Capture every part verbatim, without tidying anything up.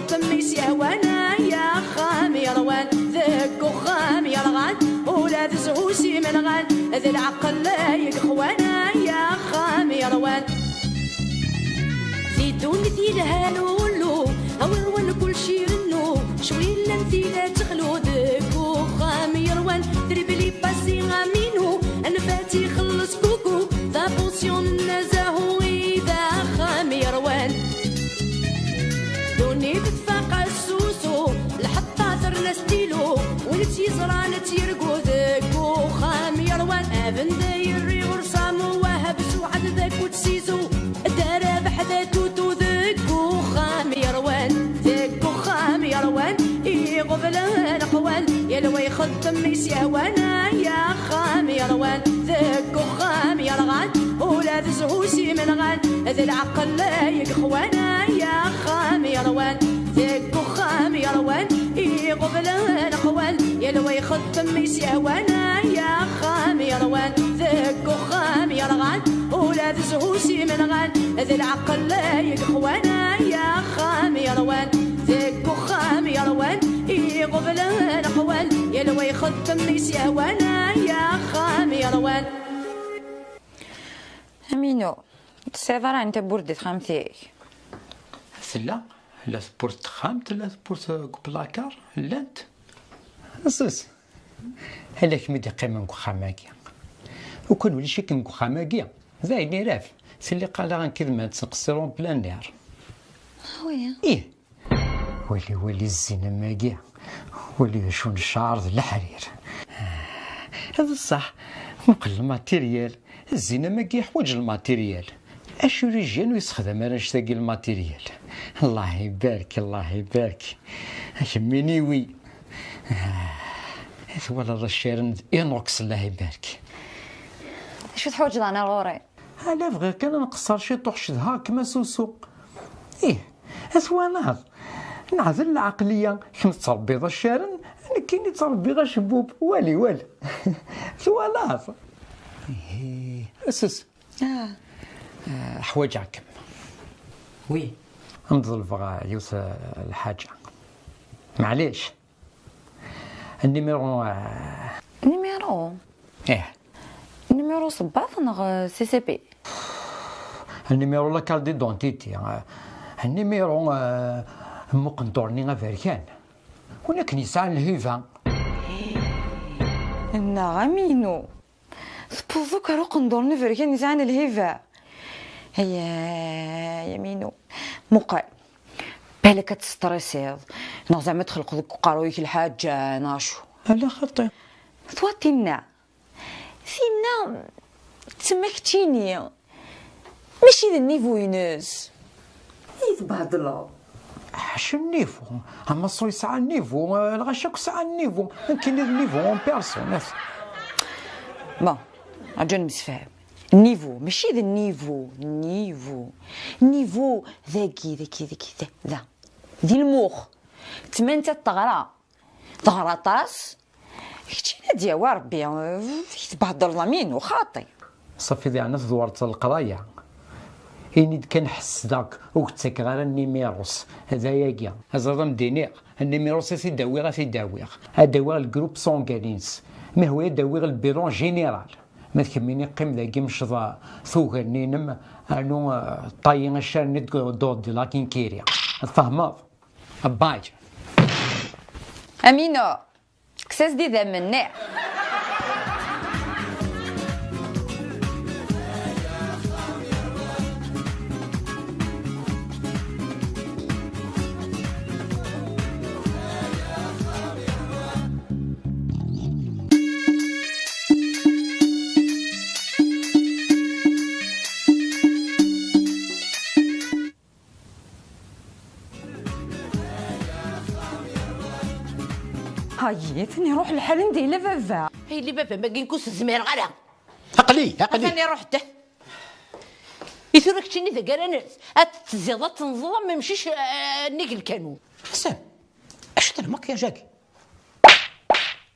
Temmis yehwan ay axxam yerwan, deg uxxam yerɣan, ula d zzhu s imenɣan, d lɛeqel ay ixwan ay axxam yerwan. Di ddunit yelhan ullu, awerwan kullec irennu, cwi llan tila texlu, deg uxxam yerwan, tribli pasi aminu, anfat ixelleṣ kuku, d apusyon n azahu i d axxam yerwan. Ddunit tfaq asusu, lḥeṭṭa terna stilu, win tt-yeẓran ad tt-yergu, deg uxxam yerwan. Abenday yerri ɣur-s amwaheb suɛed d akud sizu, d arabeḥ d atutu, deg uxxam yerwan. Deg uxxam yerwan, iɣubel leqwan, yal wa ixeddem i s-yehwan, ay axxam yerwan. Deg uxxam yerɣan, ula d zzhu s imenɣan, d lɛeqel ay ixwan, ay axxam yerwan. Deg uxxam yerwan, iɣubel leqwan, yal wa ixeddem i s-yehwan, ay axxam yerwan. Deg uxxam yerɣan, ula d zzhu s imenɣan, d lɛeqel ay ixwan, ay axxam yerwan. Deg uxxam yerwan, iɣubel leqwan, yal wa ixeddem i s-yehwan, ay axxam yerwan. Aminu, tesɛiḍ ara ɛni tawwurt di texxamt-ik? Tella, la tewwurt n texxamt, la tewwurt deg uplakar, llant. Sus, ala kemm i d-iqqimen deg uxxam-agi. Ukan ulac-ikem deg uxxam-agi, d ayen irab. Telliq ala nekk d ma nettqeṣṣir en plein air. Ah oui. Ih, wali, wali zzin am wagi, wali d acu n cceɛr d leḥrir. D ṣṣeḥ, muqel lmatiryal, zzin am wagi yeḥwaǧ lmatiryal. Acu rijyan ur yessexdam ara annect-agi lmatiryal? Allah ibarek, Allah ibarek. A kemmini wi. Twalaḍ accaren d inox, Allah ibarek. Acu teḥwaǧeḍ ɛni ɣur-i? Ala, bɣiɣ kan ad nqeṣṣer ciṭuḥ, cedhaɣ-kem a Susu. Ih, a twalaḍ? Neɛdel lɛeqliya, kemm tettṛebbiḍ accaren, nekkini ttṛebbiɣ acebbub. Wali, wali. Twalaḍ? Ih, a Susu. Ah. Ah, ḥwaǧeɣ-kem. Oui. Ad m-ḍelbeɣ, ah, yiwet, ah, lḥaǧa. Maɛlic. Nimiru, ah, Nimiru? Ih. Nimiru sebbaḍ neɣ, eh, C C P? Nimiru la carte d'identité, eh, nimiru, eh, n uqendur-nni aberkan. Win akken yesɛan lhiba. Neɣ aminu. Tewweḍ akk ar uqendur n uberkan yesɛan lhiba. Ay, ay, aminu. Muqel. Balak ad testrisiḍ, neɣ zeɛma txelqeḍ deg uqerruy-ik lḥaǧa, neɣ acu? Ala xaṭi. Twa tinna? Tinna d tma keččini. Mačči d nnivu-ines. I tbehdleḍ? Ḥaca nnivu. Amaṣu yesɛa nnivu, lɣaci akk sɛan nnivu. Nekkini d nnivu en personne. Bon, rǧu ad nemsefham. Nnivu, mačči d nnivu, nnivu. Nnivu, dagi, dagi, dagi, da, da. Di lmux. Tmanta teɣra. Teɣra aṭas. Keččini ad d-yawi Rebbi, eh, i tbehdleḍ aminu, xaṭi. Ṣafi, diɛna tdewreḍ leqraya. Ini-d kan ḥessdeɣ-k, ur k-ttakeɣ ara nnimirus. D ayagi. Aẓriḍ am d-iniɣ, nnimirus ad t-id-awiɣ, ad t-id-awiɣ. Ad awiɣ lgrup sanguin-ines. Ma hwi ad awiɣ lbilan général. Ma d kemmini qqim dagi mecḍ tuga-nni-inem, rnu, eh, ṭṭayi accaren-nni d, d, de la kinkiri. Tfehmeḍ? Bye. Aminu, kkes-as-d idammen-nni. Hayi, atan iruḥ lḥal anda yella baba. Ay, yelli baba, ma ginkus zmireɣ ara. Aql-i, aql-i. Atan iruḥ-d. I tura keččini d agaran ad tetziḍ, ad tenẓeḍ am umcic, eh, nnig lkanun. Ḥsen, acu-t lmakyaj-agi?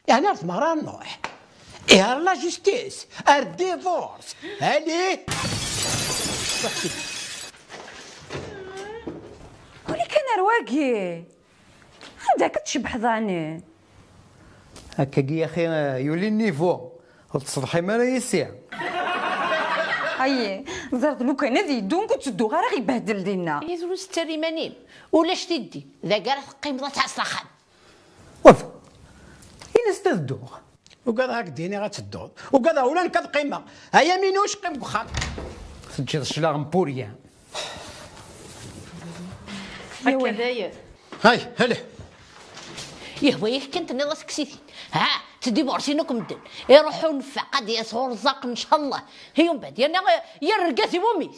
Yeɛni ar tmeɣra nruḥ? Ihi ar la justice, ar divorce, allez! Uli kan ar Agi, anda akka tcebḥeḍ ɛni? Akkagi yaxi, yuli nnivu, ur teṣḍḥim ara yis-i. Ayi, ẓriɣ lukan ad yeddu, ur ttedduɣ ara ɣ-ibehdel dinna. Ihi drus tettarra iman-im, ulac tiddi, dagi ara teqqimeḍ ad tɛasseḍ axxam. Waf, ini-as ad dduɣ. Ugadeɣ ad k-d-iniɣ ad tedduḍ. Ugadeɣ ula nekk ad qqimeɣ. Ay Aminuc, qqim deg uxxam. Teǧǧiḍ cclaɣem pour rien. Akka dayen. Hay, hale. Yehwa-yak kan tenniḍ-as kkes-it-id. Ha, ttdibursin akk medden. Iruḥ unfaq ad d-yas urẓaq, ncallah. Hi umbeɛd, yerna, eh, yerr lgaz i wumi-t.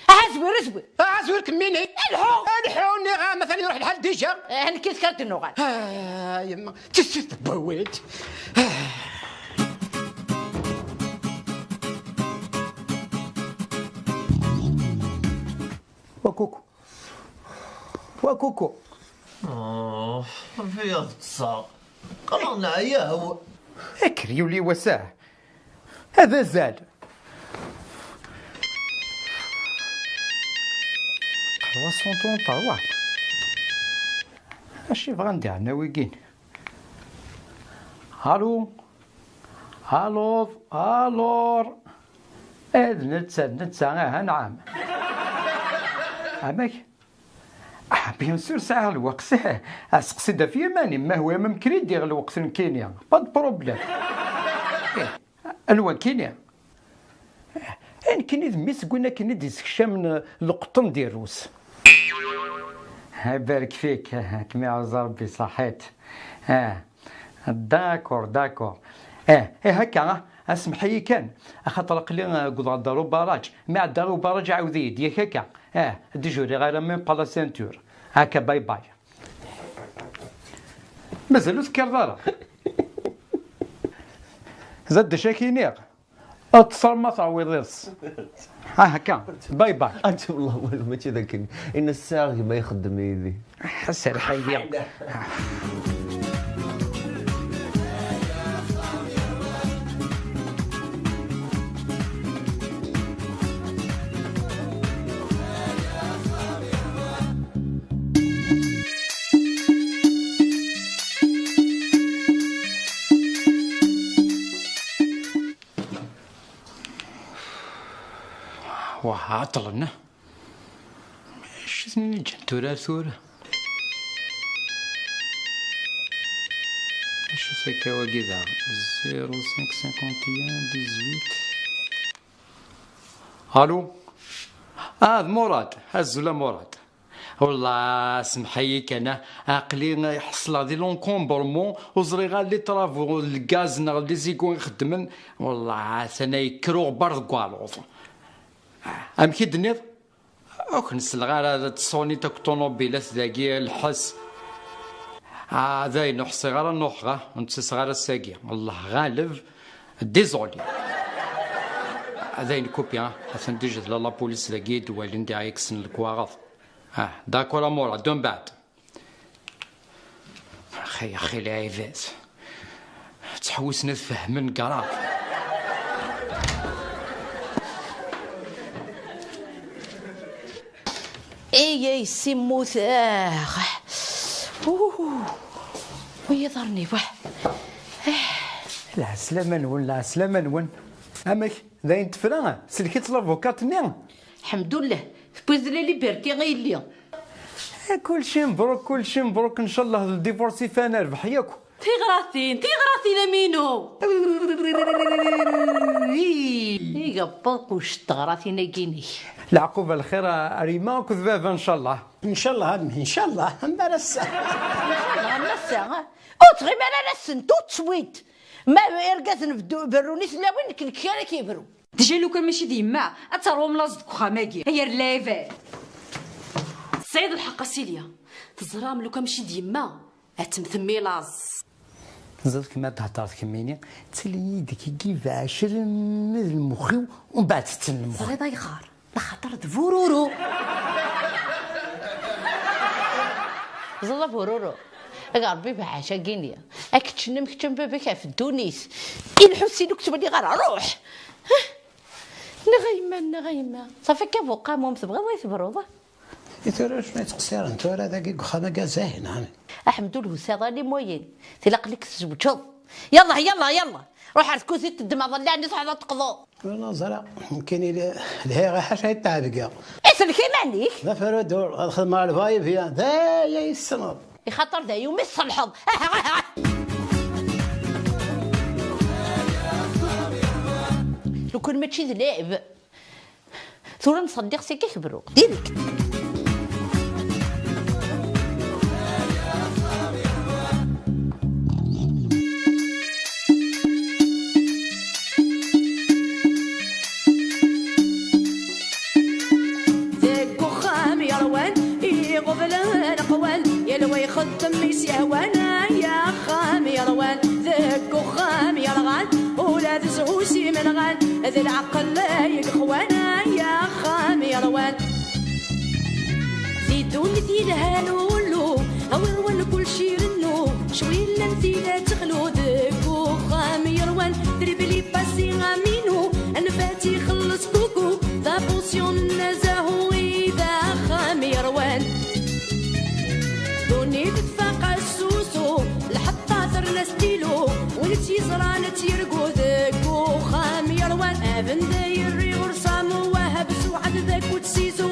Aha, zwir, zwir. Aha, zwir kemmini. Lḥu. Lḥu, nniɣ-am, atan iruḥ lḥal dija. Eh, nekk d kar d-nuɣal. Ah, yemma, tissit n wawalt. Wa kuku. Wa kuku. Oh, Rebbi ad ṭṭseɣ. Qqleɣ neɛyaw. Akker yuli wass-a. Ad azal. Trois cent trente-trois. Acu yebɣan diɣen wigin? Alu? Aluḍ? Alur? Eh, d netta, d netta, aha, nɛam. Amek? Ah, bien sûr, sɛiɣ lweqt. Aseqsi-d ɣef yiman-im, ma hwa ma mkri diɣ lweqt nekkini. Pas de problème. Eh, anwa nekkini? Eh, nekkini d mmi-s n win akken i d-yessekcamen, eh, leqṭen di rrus. Ah, barek fik, ah, kem iɛuzz Rebbi, saḥit. Ah, d'accord, d'accord. Eh, eh, akka, ah, asmeḥ-iyi kan, axaṭer aql-i, eh, wwḍeɣ-d ɣer ubaraǧ. Mi ɛeddaɣ i ubaraǧ, ɛawed-iyi-d, yak akka. Eh, ad d-juriɣ ara même pas la ceinture. Akka, bye bye. Mazal ur tekkreḍ ara? Zad d acu ak-iniɣ? Ad teṣṣer ma teɛwiḍ iḍes. Ah, akka. Bye bye. Anta, wallah, wallah, mačči d akken. Ini-as sɛiɣ gma ixeddem yid-i. Serreḥ-iyi. Wah, ɛeṭṭlen. Acu i ten-iǧǧan tura ar tura? Acu-t akka wagi daɣen? Zéro cinq cinquante et un dix-huit. Allô? Ah, d Murad. Azul a Murad. Wallah, semḥ-iyi kan, ah, aql-i ḥeṣleɣ di l'encombrement, ur ẓriɣ ara les travaux, lgaz neɣ les égouts i xeddmen. Wallah, atan yekker uɣebbar deg waluḍ. Ah, amek i d-tenniḍ? Ur k-n-selleɣ ara, ad tṣunit akk ṭunubilat dagi, lḥess. Ah, dayen, ur ḥṣiɣ ara nuḥeɣ, ah, ur nettaseɣ ara ass-agi. Allah ɣaleb, désolé. Ah, dayen, kupi, ah, atan déjà tella la police dagi, i d-walin diɣ yekksen lekwaɣeḍ. Ah, d'accord, a Murad, umbeɛd. Axi, axi, lɛibad. Ttḥewwisen ad fehmen grave. Ay, ay, ssimmuteɣ. Uh, wiyaḍ-nni, wah. Lɛeslama-nwen, lɛeslama-nwen. Amek? D ayen tefra? Sellek-itt lavukat-nni? Ḥemdullah, tewwiḍ la liberté a yelli. Eh, kulci mebruk, kulci mebruk, ncallah d ldivorce ifan rrbeḥ yakk. Tiɣratin, tiɣratin a Minu! Iga berquc teɣratin-agi-inek. Leɛqub a lxir a, a Rima akked baba, ncallah. Ncallah a mmi, ncallah, am ara ass-a. Ncallah am ass-a. Ur tɣim ara ass-n, tout de suite. Ma irgazen beddu-, berrun i tlawin, nekk, nekk ara k-yebru. Déjà lukan mačči d yemma, ad teṛwum laẓ deg uxxam-agi. Ay ar lɛibad. Tesɛiḍ lḥeqq a Silya. Teẓram lukan mačči d yemma, ad temtem i laẓ. Teẓriḍ kemmi ad d-theddreḍ kemmini, ttili yid-k i yibeɛc alma d lmux-iw, umbeɛd tetten lmux. Teẓriḍ ayɣer? Laxaṭer d bururu. Ẓeḍ a bururu. Ag Ṛebbi beɛɛac-agi-nni. Ad k-ččen am kečč am baba-k ɣef ddunit. I lḥut-inu ur k-ttwaliɣ ara. Ruḥ! Neɣ a yemma, neɣ a yemma. Ṣafi akka buqamum tebɣiḍ ay tebruḍ. I tura acu yettqeṣṣiren tura dagi deg uxxam-agi zahin, ɛni? Aḥmed ur yusiḍ ara i wayen. Tilaq-ik tzewǧeḍ. Yalla, yalla, yalla. Ruḥ ar tkutit teddmeḍ llaɛni truḥeḍ ad teqḍuḍ. Wala ẓriɣ, nekkini li-, lhiɣ ḥaca i ttɛebgiɣ. Iselk iman-ik. D aferudur, ad xedmeɣ lvayibya, d aya yessneḍ. Ixaṭer d ayen umi tṣelḥeḍ. Lukan mačči d lɛib. Tura nṣeddiq seg akebru. Direct. Deg uxxam yerwan, iɣeblan qwan, yal wa ixeddem i s-yehwan, ay axxam yerwan. Deg uxxam yerɣan, ula d zzhu s imenɣan, d lɛeqel ay ixwan, ay axxam yerwan. Di ddunit yelhan ullu, awer wan kulci irennu, cwi llan tila texlu deg uxxam yerwan. Tribli passi aminu, anfat ixelleṣ kuku, d apusyon n azahu i d axxam yerwan. Ddunit tfaq asusu, lḥeṭṭa terna stilu, win tt-yeẓran ad tt-yergu deg uxxam yerwan. Abendayri ur samu wahab suɛad d akut sizu,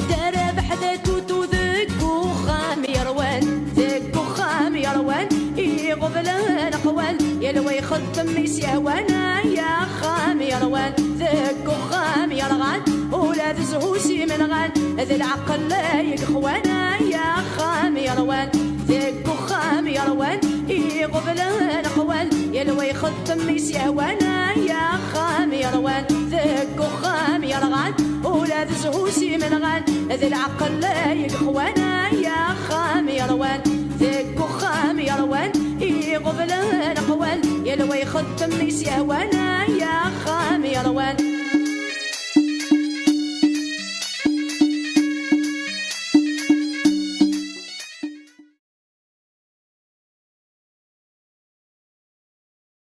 darabeḥ d akutu deg uxxam yerwan. Deg uxxam yerwan, iɣeblan qwan, yal wa ixeddem i s-yehwan, ay axxam yerwan. Deg uxxam yerɣan, ula d zzhu s imenɣan, d lɛeqel ay ixwan, ay axxam yerwan. Deg uxxam yerwan, iɣeblan qwan, yal wa ixeddem i s-yehwan, ay axxam yerwan. Deg uxxam yerɣan, ula d zzhu s imenɣan, d lɛeqel ay ixwan, ay axxam yerwan. Deg uxxam yerwan, iɣeblan qwan, yal wa ixeddem i s-yehwan, ay axxam yerwan.